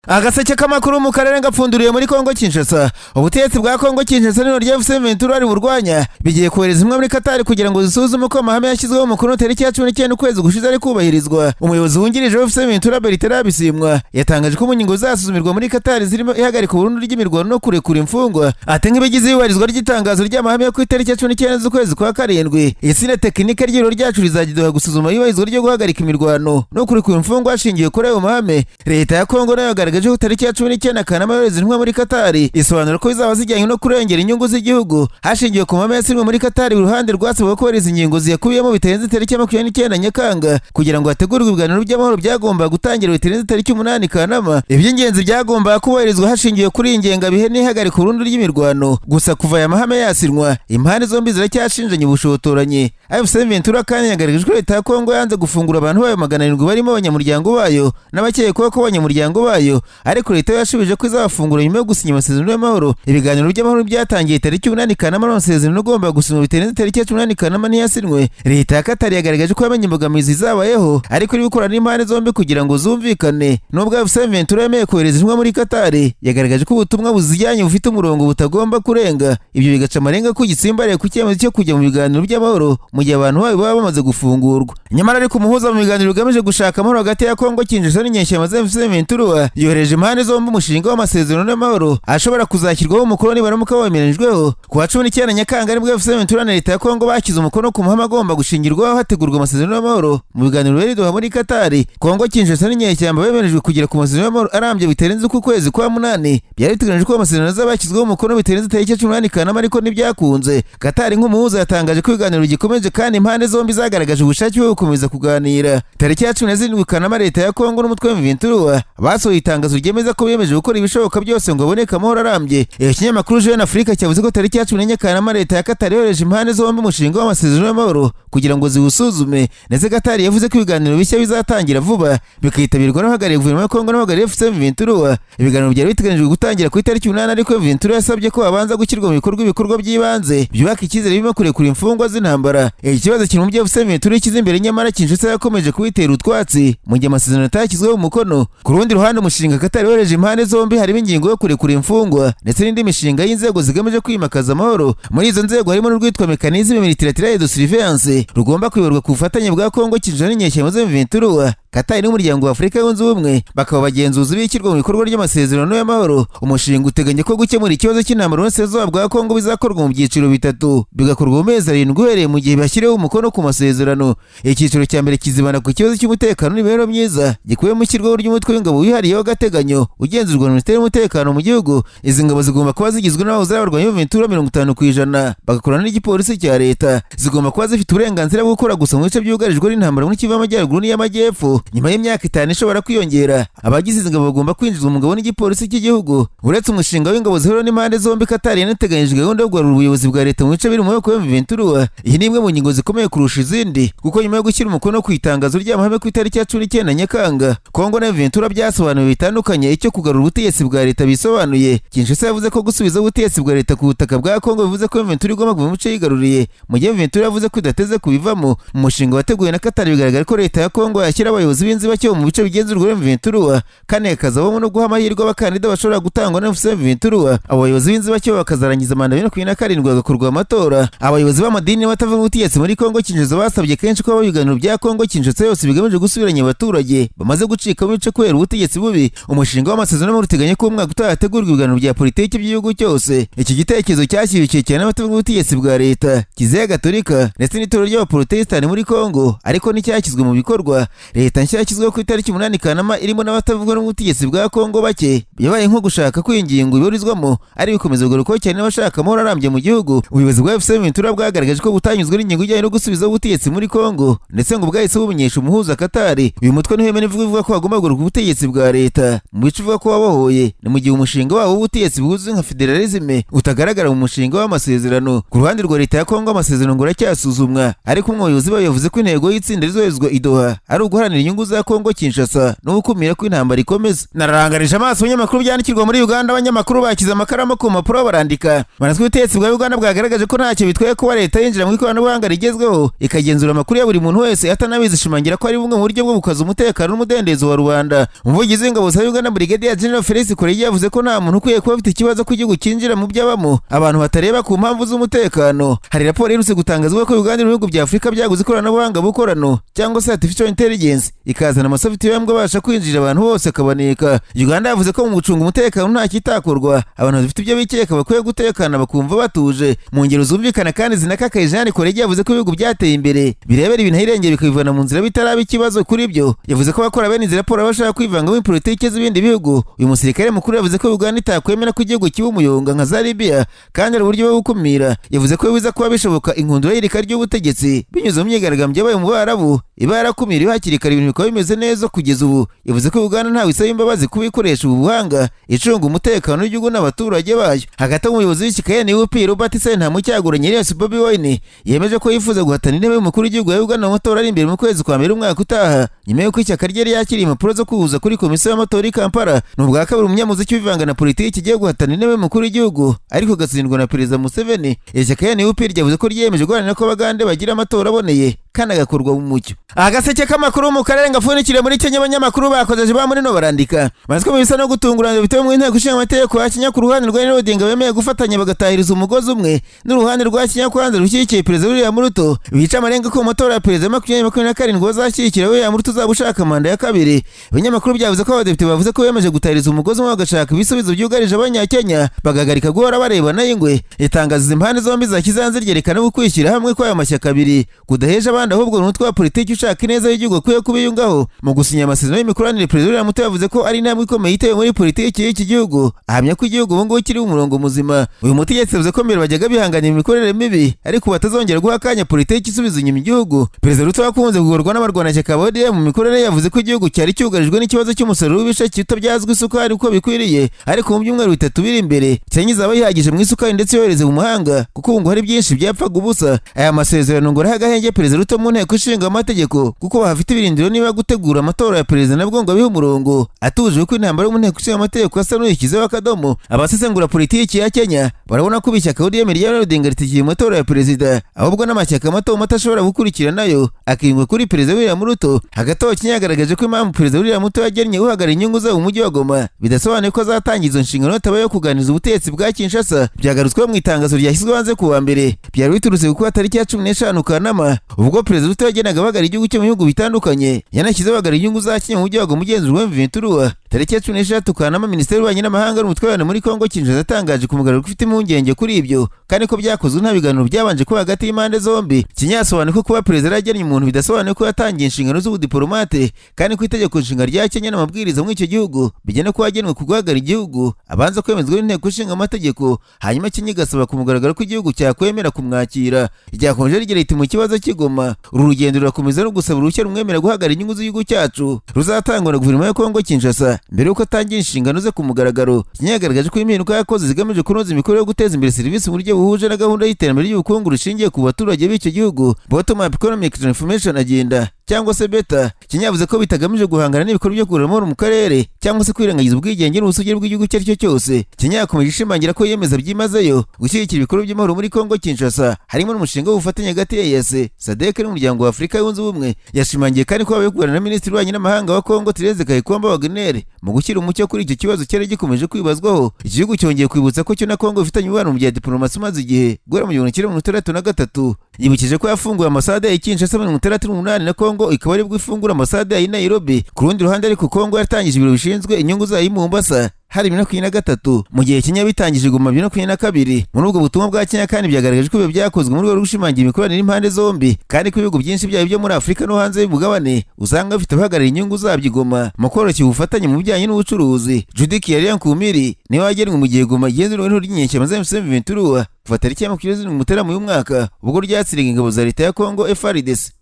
Agaseke k'amakuru mu karere gapfunduriye muri Kongo Kinshasa. Ubutegetsi bwa Kongo Kinshasa n'iryo rya AFC M23 burwanya bigiye kohereza imwe muri Katari kugira ngo zisuzume uko amahame yashyizweho umukono tariki ya 19 ukwezi gushize ari kubahirizwa. Umuyobozi wungirije wa AFC M23, Bertrand Bisimwa, yatangaje ko mu ngingo zasuzumirwa muri Katari zirimo ihagarika burundu ry'imirwano no kurekura imfungwa. Ati: "Nk'ibigize iyubahirizwa ry'itangazo ry'amahame yo ku itariki ya 19 z'ukwezi kwa karindwi, itsinda tekinike ry'ibiro ryacu rizajya gusuzuma iyubahirizwa ryo guhagarika imirwano no kurekura imfungwa hashingiwe kuri ayo mahame." Leta ya Kongo nayo yagaragaje ko tariki ya 19 Kanama yohereza intumwa muri Katari, isobanura ko bizaba zijyanye no kurengera inyungu z'igihugu hashingiwe ku mahame yasinywe muri Katari. Uruhande rwasabwe kubahiriza ingingo ziyakubiyemo bitarenze tariki ya 29 Nyakanga kugira ngo hategurwe ibiganiro by'amahoro byagomba gutangira bitarenze tariki 8 Kanama. Iby'ingenzi byagombaga kubahirizwa hashingiwe kuri iyi ngengabihe n'ihagarika burundu ry'imirwano. Gusa kuva aya mahame yasinywa, impande zombi ziracyashinjanye ubushotoranyi. AFC M23 kandi yagaragaje ko leta ya Kongo yanze gufungura abantu bayo 700 barimo abanyamuryango bayo n'abakekwaho ko abanyamuryango bayo, ariko leta yo yashubije ko izabafungura nyuma yo gusinya amasezerano y'amahoro. Ibiganiro by'amahoro byatangiye tariki 8 Kanama, n'amasezerano agomba gusinywa bitarenze tariki ya 18 Kanama ntiyasinywe. Leta ya Katari yagaragaje ko yamenye imbogamizi zabayeho, ariko iri gukorana n'impande zombi kugira ngo zumvikane. Nubwo AFC M23 yemeye kohereza intumwa muri Katari, yagaragaje ko ubutumwa buzijyanye bufite umurongo butagomba kurenga. Ibyo bigaca amarenga ko gitsimbaraye ku cyemezo cyo kujya mu biganiro by'amahoro mu gihe abantu bayo baba bamaze gufungurwa. Nyamara ariko umuhuza mu biganiro bigamije gushaka amahoro hagati ya Kongo Kinshasa n'inyeshyamba za AFC M23 yohereje impande zombi umushinga w'amasezerano y'amahoro ashobora kuzashyirwaho umukono nibaramuka wemeranyijweho. Ku wa 19 Nyakanga nibwo AFC M23 na leta ya Kongo bashyize umukono ku mahame agomba gushingirwaho hategurwa amasezerano y'amahoro mu biganiro bibera i Doha muri Katari. Kongo Kinshasa n'inyeshyamba bemerejwe kugera ku masezerano y'amahoro arambye bitarenze uku kwezi kwa munani. Byari biteganyijwe ko amasezerano azaba yashyizweho umukono bitarenze tariki ya 18 Kanama, ariko ntibyakunze. Katari nk'umuhuza yatangaje ko ibiganiro bigikomeje kandi impande zombi zagaragaje ubushake bwo gukomeza kuganira. Tariki ya 17 Kanama, leta ya Kongo n'umutwe wa M23 basohoye itangazo ryemeza ko biyemeje gukora ibishoboka byose ngo haboneke amahoro arambye. Ikinyamakuru Jeune Afrique cyavuze ko tariki ya 14 Kanama leta ya Katari yohereje impande zombi umushinga w'amasezerano y'amahoro kugira ngo ziwusuzume. Ndetse Katari yavuze ko ibiganiro bishya bizatangira vuba, bikitabirwa n'uhagarariye guverinoma ya Kongo n'uhagarariye AFC M23. Ibiganiro byari biteganyijwe gutangira ku itariki 8, ariko M23 yasabye ko habanza gushyirwa mu bikorwa ibikorwa by'ibanze byubaka icyizere birimo kurekura imfungwa z'intambara. Iki kibazo kiri mu byo AFC M23 ishyize imbere, nyamara Kinshasa yakomeje kubitera utwatsi mu gihe amasezerano atashyizweho umukono. Ku rundi ruhande, umushinga Katari yohereje impande zombi harimo ingingo yo kurekura imfungwa ndetse n'indi mishinga y'inzego zigamije kwimakaza amahoro. Muri izo nzego harimo n'urwitwa Mécanisme Multilatéral de Surveillance, rugomba kuyoborwa ku bufatanye bwa Kongo Kinshasa n'inyeshyamba za M23, Katari n'Umuryango wa Afurika Yunze Ubumwe, bakaba abagenzuzi b'ishyirwa mu bikorwa ry'amasezerano y'amahoro. Umushinga uteganya ko gukemura ikibazo cy'intambara y'uburasirazuba bwa Kongo bizakorwa mu byiciro bitatu, bigakorwa mu mezi 7 uhereye mu gihe bashyiriweho umukono ku masezerano. Icyiciro cya mbere kizibanda ku kibazo cy'umutekano n'imibereho myiza, gikubiyemo ishyirwaho ry'umutwe w'ingabo wihariye w'agateganyo ugenzurwa na Minisiteri y'Umutekano mu gihugu. Izi ngabo zigomba kuba zigizwe n'abahoze ari abarwanyi b'Ventura 50%, bagakorana n'igipolisi cya leta. Zigomba kuba zifite uburenganzira bwo gukora gusa mu bice byugarijwe n'intambara muri Kivu y'Amajyaruguru n'iy'Amajyepfo. Nyuma y'imyaka 5 ishobora kwiyongera, abagize izi ngabo bagomba kwinjizwa mu ngabo n'igipolisi cy'igihugu. Uretse umushinga w'ingabo zihuriweho n'impande zombi, Katari yanateganyije gahunda yo kugarura ubuyobozi bwa leta mu bice biri mu maboko ya M23. Iyi ni imwe mu ngingo zikomeye kurusha izindi, kuko nyuma yo gushyira umukono ku itangazo ry'amahame ku itariki ya 19 Nyakanga, Kongo na M23 byasobanuwe bitandukanye icyo kugarura ubutegetsi bwa leta bisobanuye. Kinshasa yavuze ko gusubiza ubutegetsi bwa leta ku butaka bwa Kongo bivuze ko M23 igomba kuva mu bice yigaruriye, mu gihe M23 yavuze ko idateze kubivamo. Mu mushinga wateguwe na Katari bigaragara ko leta ya Kongo yashyira abayobozi b'inzibacyuho mu bice bigenzurwa na M23, kandi hakazabamo no guha amahirwe abakandida bashobora gutangwa na M23. Abo bayobozi b'inzibacyuho bakazarangiza manda 2027, hagakorwa amatora. Abayobozi b'amadini batavuga ubutegetsi muri Kongo Kinshasa basabye kenshi ko ibiganiro bya Kongo Kinshasa yose bigamije gusubiranya abaturage bamaze gucikamo ibice kubera ubutegetsi bubi. Umushinga w'amasezerano uteganya ko umwaka utaha hategurwa ibiganiro bya politiki by'igihugu cyose. Iki gitekerezo cyashyigikiwe cyane n'abatavuga ubutegetsi bwa leta, Kiliziya Gatolika ndetse n'itorero ry'Abaporotesitanti muri Kongo, ariko nticyashyizwe mu bikorwa. Leta nshya yashyizweho ku itariki 8 Kanama irimo n'abatavuga n'ubutegetsi bwa Kongo bake. Yabaye nko gushaka ko iyi ngingo iburizwamo, ari bikomeza kugarukwaho cyane n'abashaka amahoro arambye mu gihugu. Ubuyobozi bwa AFC M23 bwagaragaje ko butanyuzwe n'ingingo ijyanye no gusubizaho ubutegetsi muri Kongo, ndetse ngo bwahise bumenyesha umuhuza Katari. Uyu mutwe ntiwemera imvugo ivuga ko hagomba kugaruka ubutegetsi bwa leta mu bice uvuga ko wabohoye. Ni mu gihe umushinga wabo w'ubutegetsi buzwi nka fédéralisme utagaragara mu mushinga w'amasezerano. Ku ruhande rwa leta ya Kongo, amasezerano ngo aracyasuzumwa, ariko umuyobozi bayo yavuze ko intego y'itsinda rizoherezwa i Doha ari uguharanira inyungu. inyungu za Kongo Kinshasa no gukumira ko intambara ikomeza. Nararangarije amaso ibinyamakuru byandikirwa muri Uganda, abanyamakuru bakize amakaramu ku mpapuro barandika. Banazwi ubutegetsi bwa Uganda bwagaragaje ko ntacyo bitwaye kuba leta yinjira mu ikoranabuhanga rigezweho ikagenzura amakuru ya buri muntu wese atanabizi, ishimangira ko ari bumwe mu buryo bwo gukaza umutekano n'umudendezo wa rubanda. Umuvugizi w'ingabo za Uganda, Brigadier General Felix Kulayigye, yavuze ko nta muntu ukwiye kuba afite ikibazo ko igihugu cyinjira mu by'abamo abantu batareba ku mpamvu z'umutekano. Hari raporo iherutse gutangazwa ko Uganda mu bihugu bya Afurika byaguze ikoranabuhanga bukorano cyangwa se artificial intelligence, ikazana amasoftware amwe abasha kwinjira abantu bose akabaneka. Uganda yavuze ko mu gucunga umutekano nta kitakorwa, abantu bafite ibyo bikeka bakwiye gutekana bakumva batuje. Mu ngero zumvikana kandi zinakakaye, Jean Kulayigye yavuze ko ibihugu byateye imbere birebera ibintu ahirengeye bikabivana mu nzira bitaraba ikibazo kuri byo. Yavuze ko abakora bene izi raporo bashaka kwivanga muri politiki z'ibindi bihugu. Uyu musirikare mukuru yavuze ko Uganda itakwemera ko igihugu kiba umuyonga nka za Libya, kandi ari uburyo bwo gukumira. Yavuze ko biza kuba bishoboka inkundura y'irika ry'ubutegetsi binyuze mu myigaragambyo yabaye mu Barabu iba yarakumiriwe hakiri kare, ibintu bikaba bimeze neza kugeza ubu. Yavuze ko Uganda ntawe isaba imbabazi kuba ikoresha ubu buhanga icunga umutekano w'igihugu n'abaturage bayo. Hagati aho, umuyobozi w'ishyaka NUP, Robert Ssentamu Kyagulanyi alias Bobi Wine, yemeje ko yifuza guhatana intebe y'umukuru w'igihugu ya Uganda mu matora ari imbere mu kwezi kwa mbere umwaka utaha, nyuma y'uko ishyaka rye ryakiriye impapuro zo kuzuza kuri komisiyo y'amatora i Kampala. Ni ubwa kabiri umunyamuziki wivanga na politiki igiye guhatana intebe y'umukuru w'igihugu, ariko agatsindwa na Perezida Museveni. Ishyaka NUP ryavuze ko ryiyemeje guharanira ko Abagande bagira amatora aboneye kandi agakorwa mu mucyo. Agaseke k'amakuru mu karere gapfundikiriye muri Kenya, abanyamakuru bakozeje ba muri no barandika maze ko bisa no gutungurana bitewe mu inteko ishinga amategeko ya Kenya, ku ruhande rwa Raila Odinga bemeye gufatanya bagatahiriza umugozi umwe n'uruhande rwa Kenya Kwanza rushyigikiye Perezida William Ruto, bica amarenga ko mu matora ya perezida 2027 bazashyigikira William Ruto uzaba ushaka manda ya kabiri. Ibinyamakuru byavuze ko abadepite bavuze ko bemeje gutahiriza umugozi umwe bagashaka ibisubizo byugarije Abanyakenya, bagahagarika guhora barebana y'ingwe. Itangazo impande zombi zashyize hanze ryerekana ko kwishyira hamwe kw'aya mashyaka abiri kudaheje abandi, ahubwo ni umutwe wa politiki ushaka ineza y'igihugu akwiye kubiyungaho. Mu gusinya amasezerano y'imikoranire, Perezida William Ruto yavuze ko ari intambwe ikomeye itewe muri politiki y'iki gihugu, ahamya ko igihugu ubu ngubu kiri mu murongo muzima. Uyu mutegetsi yavuze ko mbere bajyaga bihanganira imikorere mibi, ariko batazongera guha akanya politiki isubiza inyuma igihugu. Perezida Ruto wakunze kugorwa n'abarwanashyaka ba ODM mu mikorere, yavuze ko igihugu cyari cyugarijwe n'ikibazo cy'umusaruro w'ibisheke utabyazwa isukari uko bikwiriye, ariko mu byumweru 3 biri imbere Kenya izaba yihagije mu isukari ndetse yohereze mu mahanga, kuko ubu ngo hari byinshi byapfaga ubusa. Aya masezerano ngo araha agahenge Perezida Ruto mu nteko ishinga amategeko, kuko bahafite ibirindiro niba gutegura amatora ya perezida nabwo ngo abihe umurongo atuje, kuko intambara yo mu nteko ishinga amategeko asa n'uyishyizeho akadomo. Abasesengura politiki ya Kenya barabona ko ishyaka ODM rya Odinga ritikiye mu matora ya perezida, ahubwo n'amashyaka mato mato ashobora gukurikira nayo akiyunga kuri Perezida William Ruto. Hagati aho, Kenya yagaragaje ko impamvu Perezida William Ruto yagennye uhagarariye inyungu zabo mu mujyi wa Goma bidasobanuye ko azatangira izo nshingano hatabayeho kuganiriza ubutegetsi bwa Kinshasa. Byagarutsweho mu itangazo ryashyizwe hanze ku wa mbere, byari biturutse kuko tariki ya 15 Kanama, ubwo Perezida Ruto yagenaga abahagarariye igihugu cyo mu bihugu bitandukanye, yanashyizeho abahagarariye inyungu za Kenya mu mujyi wa Goma ugenzurwa M23. Tariki ya 16 Kanama, Minisiteri y'Ububanyi n'Amahanga n'Ubutwererane muri Kongo Kinshasa yatangaje ku mugaragaro ko ifite impungenge kuri ibyo, kandi ko byakozwe nta biganiro byabanje kuba hagati y'impande zombi. Kenya yasobanuye ko kuba perezida yaragennye umuntu bidasobanuye ko yatangiye inshingano z'ubudiplomate, kandi ko itegeko nshinga rya Kenya n'amabwiriza muri icyo gihugu bigena ko wagenwe ku guhagarara igihugu abanza kwemezwa n'inteko ishinga amategeko, hanyuma Kenya igasaba ku mugaragaro ko igihugu cyakwemera kumwakira. Ryakomeje rigira riti: "Mu kibazo cy'i Goma, uru rugendo rurakomeza no gusaba uruhushya rumwemerera guhagarara inyungu z'igihugu cyacu ruzatangwa na guverinoma ya Kongo Kinshasa mbere y'uko atangira inshingano ze ku mugaragaro." Kenya yagaragaje ko impinduka yakoze zigamije kunoza imikorere yo guteza imbere serivisi mu buryo buhuje na gahunda y'iterambere ry'ubukungu rishingiye ku baturage b'icyo gihugu, Bottom Up Economic Transformation Agenda cyangwa se BETA. Kenya yavuze ko bitagamije guhangana n'ibikorwa byo kugarura amahoro mu karere cyangwa se kwirengagiza ubwigenge n'ubusugire bw'igihugu icyo ari cyo cyose. Kenya yakomeje ishimangira ko yiyemeza byimazeyo gushyigikira ibikorwa by'amahoro muri Kongo Kinshasa, harimo n'umushinga w'ubufatanye hagati ya EAC, SADC n'umuryango wa Afurika Yunze Ubumwe. Yashimangiye kandi ko habaye kuganira na Minisitiri w'Ububanyi n'Amahanga wa Kongo, Thérèse Kayikwamba Wagner, mu gushyira umucyo kuri icyo kibazo cyari gikomeje kwibazwaho. Iki gihugu cyongeye kwibutsa ko cyo na Kongo bifitanye umubano mu bya diplomasi umaze igihe guhera mu 1963. Yibukije ko yafunguye ambasade ya Kinshasa 68, na Kongo ikaba aribwo ifungura ambasade ya Nairobi. Ku rundi ruhande ariko, Kongo yatangije ibiro bishinzwe inyungu zayo i Mombasa hari 2023, mu gihe Kenya bitangije Goma 2022. Muri ubwo butumwa bwa Kenya kandi byagaragaje ko ibyo byakozwe mu rwego rwo gushimangira imikoranire y'impande zombi, kandi ko ibihugu byinshi byaba ibyo muri Afurika no hanze y'umugabane usanga bifite abahagarariye inyungu zabyo i Goma mu koroshya ubufatanye mu bijyanye n'ubucuruzi. Judith Kiaria Nkumiri niwe wagenwe mu gihe Goma igenzurwa n'ihuriro ry'inyeshyamba za M23 kuva tariki ya 27 Mutarama uyu mwaka, ubwo ryatsindaga ingabo za leta ya Kongo FARDC.